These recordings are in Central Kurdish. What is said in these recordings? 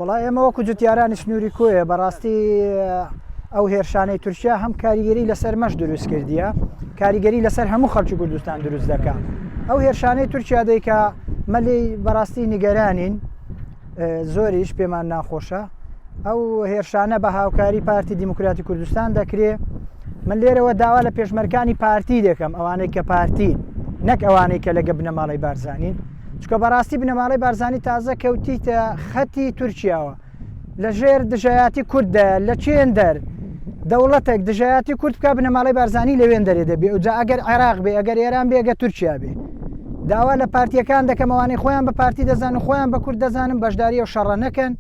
وەڵا ئێمە وەکو جوتیارانی سنووری کۆیە بەڕاستی ئەو هێرشانەی تورکیا هەم کاریگەری لەسەر مەش دروست کردیە کاریگەری لەسەر هەموو خەڵکی کوردستان دروست دەکا ئەو هێرشانەی تورکیا دەیکا مەلی بەڕاستی نیگەرانین زۆریش پێمان ناخۆشە ئەو هێرشانە بە هاوکاری پارتی دیموکراتی کوردستان دەکرێ من لێرەوە داوا لە پێشمەرکانی پارتی دەکەم ئەوانەی کە پارتین نەک ئەوانەی کە لەگە بنەماڵەی بارزانین چونکە بەڕاستی بنەماڵەی بارزانی تازە کەوتیتە خەتی تورکیاوە لە ژێر دژایەتی کورددایە لە چێندەر دەوڵەتێک دژایەتی کورد بکە بنەماڵەی بارزانی لەوێن دەرێ دەبێ ئەوجا ئەگەر عێراق بێ ئەگەر ئێران بێ ئەگەر تورکیا بێ داوا لە پارتیەکان دەکەم ئەوانەی خۆیان بە پارتی دەزانن خۆیان بە کورد دەزانن بەشداری ئەو شەڕە نەکەن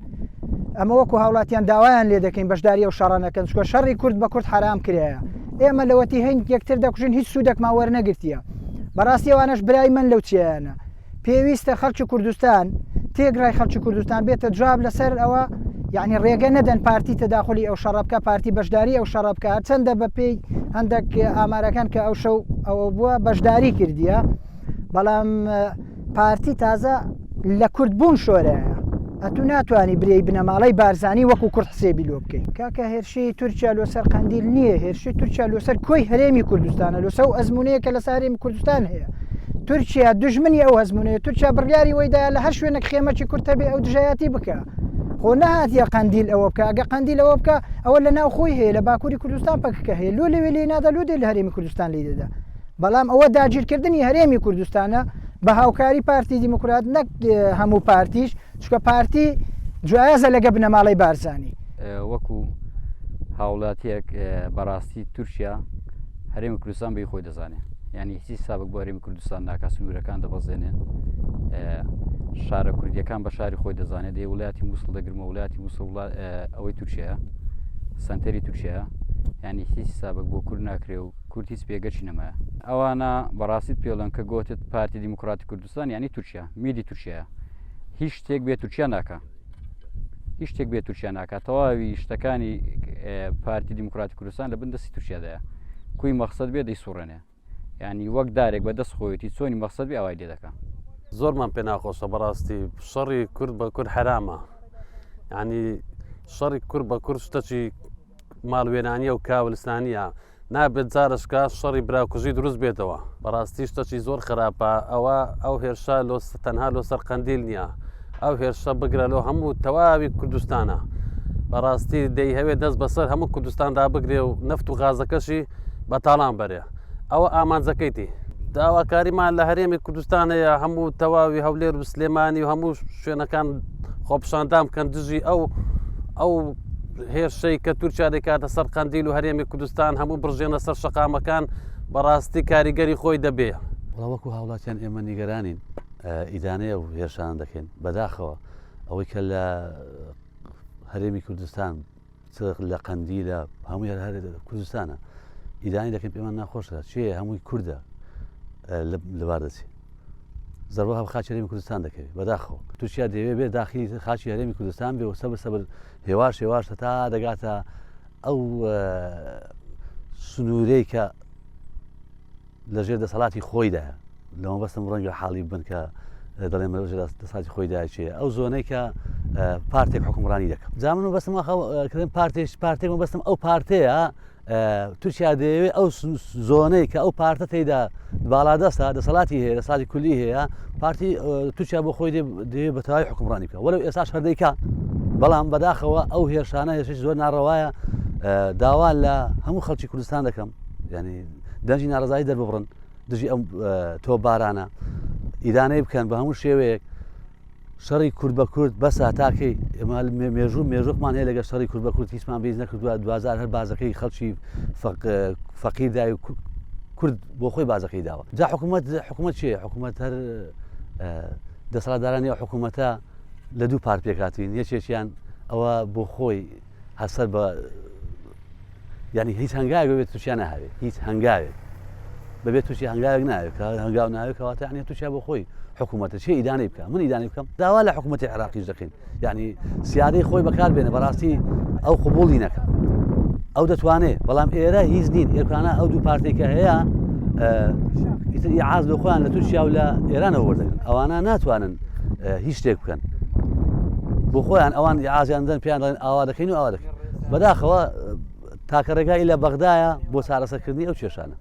ئەمە وەکو هاوڵاتیان داوایان لێ دەکەین بەشداری ئەو شەڕە نەکەن چونکە شەڕی کورد بە کورد حەرام کرایە ئێمە لەوەتی هەین یەکتر دەکوژین هیچ سوودێکمان وەرنەگرتیە بەڕاستی ئەوانەش برای من لەو چیایانە پێویستە خەڵکی کوردستان تێگرای خەڵکی کوردستان بێتە جواب لەسەر ئەوە یعنی ڕێگە نەدەن پارتی تەداخلی ئەو شەڕە بکە پارتی بەشداری ئەو شەڕە بکە چەندە بە پێی هەندێک ئامارەکان کە ئەو شەو ئەوە بووە بەشداری کردیە بەڵام پارتی تازە لە کورد بوون شۆرایە ئەتوو ناتوانی برێی بنەماڵەی بارزانی وەکو کورد حسێبی لۆ بکەی. کاکە هێرشی تورکیا لۆسەر قەندیل نییە هێرشی تورکیا لۆسەر کۆی هەرێمی کوردستانە لۆسە و ئەزمونەیە کە لەسەر هەرێمی کوردستان هەیە تورکیا دژمنی ئەو هەزمونەیە تورکیا بڕیاری وەیدا لە هەر شوێنێک خێمەکی کورد هەبێ ئەو دژایەتی بکە خۆ نەهاتیە قەندیل ئەوە بکە ئەگە قەندیل ئەوە بکە ئەوە لە ناو خۆی هەیە لە باکووری کوردستان پەکەکە هەیە لۆ لەوێ لێ نادا لۆ دێ لە هەرێمی کوردستان لێی دەدا بەڵام ئەوە داگیرکردنی هەرێمی کوردستانە بە هاوکاری پارتی دیموکرات نەک هەموو پارتیش چونکە پارتی جوایەزە لەگە بنەماڵەی بارزانی. وەکو هاوڵاتیەک بەڕاستی تورکیا هەرێمی کوردستان بەی خۆی دەزانێ یعنی هیچ سابق بۆ هەرێمی کوردستان ناکە سنوورەکان دەبەزێنێ شارە کوردیەکان بە شاری خۆی دەزانێت دەی وڵاتی مووسڵ دەگرمە وڵاتی مووسڵ ئەوەی تورکیا سنتەری تورکیا ینی هیچ سابق بۆ کورد ناکرێ و کورد هیچ پێگەچی نەمایە ئەوانە بەڕاستیت پێڵێن کە گۆتت پارتی دیموکراتی کوردستان یعنی تورکیا میدی تورکیا هیچ شتێک بێ تورکیا ناکە هیچ شتێک بێ تورکیا ناکە تەواوی شتەکانی پارتی دیموکراتی کوردستان لە بن دەستی تورکیادایە کوی مەخسەد بێ دەیسوڕێنێ ینی وەک دارێک بە دەست خۆیەتی چۆنی مەخسەد بێ ئەوای لێ دەکا زۆرمان پێ ناخۆشە بەڕاستی شەڕی کورد بە کورد حرامە ینی شەڕی کورد بە کورد شتەکی ماڵوێرانیە و کاولستانیە نابێت جارشکە شەڕی براکوژی دروست بێتەوە بەڕاستی شتەکی زۆر خراپە ئەوە ئەو هێرشە لۆ تەنها لۆ سەر قەندیل نییە ئەو هێرشە بگرە لۆ هەموو تەواوی کوردستانە بەڕاستی دەیهەوێت دەست بەسەر هەموو کوردستاندا بگرێ و نەفت و غازەکەشی بە تاڵان بەرێ ئەوە ئامانجەکەیتی. داواکاریمان لە هەرێمی کوردستان هەیە هەموو تەواوی هەولێر و سلێمانی و هەموو شوێنەکان خۆپشاندان بکەن دژی ئەو ئەو هێرشەی کە تورکیا دەکاتە سەر قەندیل و هەرێمی کوردستان هەموو بڕژێنە سەر شەقامەکان بەڕاستی کاریگەری خۆی دەبێ. وەڵا وەکو هاوڵاتیان ئێمە نیگەرانین ئیدانەی ئەو هێرشانە دەکەین بەداخەوە ئەوەی کە لە هەرێمی کوردستان چ لە قەندیلە هەمووی هەر هەر کوردستانە ئیدانی دەکەین پێمان ناخۆشە چێ هەمووی کوردە لەبار دەچێت زەربە هەم خاچ هەرێمی کوردستان دەکەوێت بەداخەوە تورکیا دەیەوێ بێ داخلی خاچی هەرێمی کوردستان بێ و سەبر سەبر هێواش هێواش تا دەگاتە ئەو سنوورەی کە لەژێر دەسەڵاتی خۆیدایە لە مەبەستم ڕەنگە حاڵی بن کە دەڵێن لەژێر دەسەڵاتی خۆیدا چێ ئەو زۆنەی کە پارتێک حکومڕانی دەکەم جا من مەبەستم کردن پارتێش پارتێک مەبەستم ئەو پارتەیە تورکیا دەیەوێت ئەو زۆنەی کە ئەو پارتە تێدا باڵادەستە دەسەڵاتی هەیە دەسەڵاتی کولی هەیە پارتی تورکیا بۆ خۆی دەیەوێت بە تەواوی حکومڕانی بکە وەلو ئێستاش هەر دەیکا بەڵام بەداخەوە ئەو هێرشانە هێرشێکی زۆر ناڕەوایە داوا لە هەموو خەڵکی کوردستان دەکەم ینی دەنگی ناڕەزایی دەرببڕن دژی ئەم تۆپبارانە ئیدانەی بکەن بە هەموو شێوەیەک شەڕی کورد بە کورد بەس هەتاکەی ئێمە مێژوو مێژوومان هەیە لەگە شەڕی کورد بە کورد هیچمان بیز نەکردووە دوازار هەر بازەکەی خەڵکی فەقیر دای و کورد بۆ خۆی بازەکەی داوە جا حکوومەت حکوومەت چیە حکوومەت هەر دەسەڵاتدارانی ئەو حکوومەتە لە دوو پارت پێکاتین یەکێکیان ئەوە بۆ خۆی هەسەر بە یعنی هیچ هەنگاوێک بەبێ تورکیا ناهاوێت هیچ هەنگاوێک بەبێ تورکیا هەنگاوێک ناوێت کە هەنگاو ناوێت کەواتە یعنی تورکیا بۆ خۆی حکوومەتە چێ ئیدانەی بکە من ئیدانەی بکەم داوا لە حکوومەتی عێراقیش دەکەین یعنی سیادەی خۆی بەکار بێنە بەڕاستی ئەو قوبولی نەکە ئەو دەتوانێت بەڵام ئێرە هیچ نین ئێرکانە ئەو دوو پارتێکە هەیە ئیتر ئیعاز لە خۆیان لە تورکیا و لە ئێرانەوە وەردەگرن ئەوانە ناتوانن هیچ شتێک بکەن. بۆ خۆیان ئەوان ئازیان دەن پێیان دەڵێن ئاوا دەکەین و ئاوا دەکەین بەداخەوە تاکە ڕێگای لە بەغدایە بۆ چارەسەرکردنی ئەو کێشانە.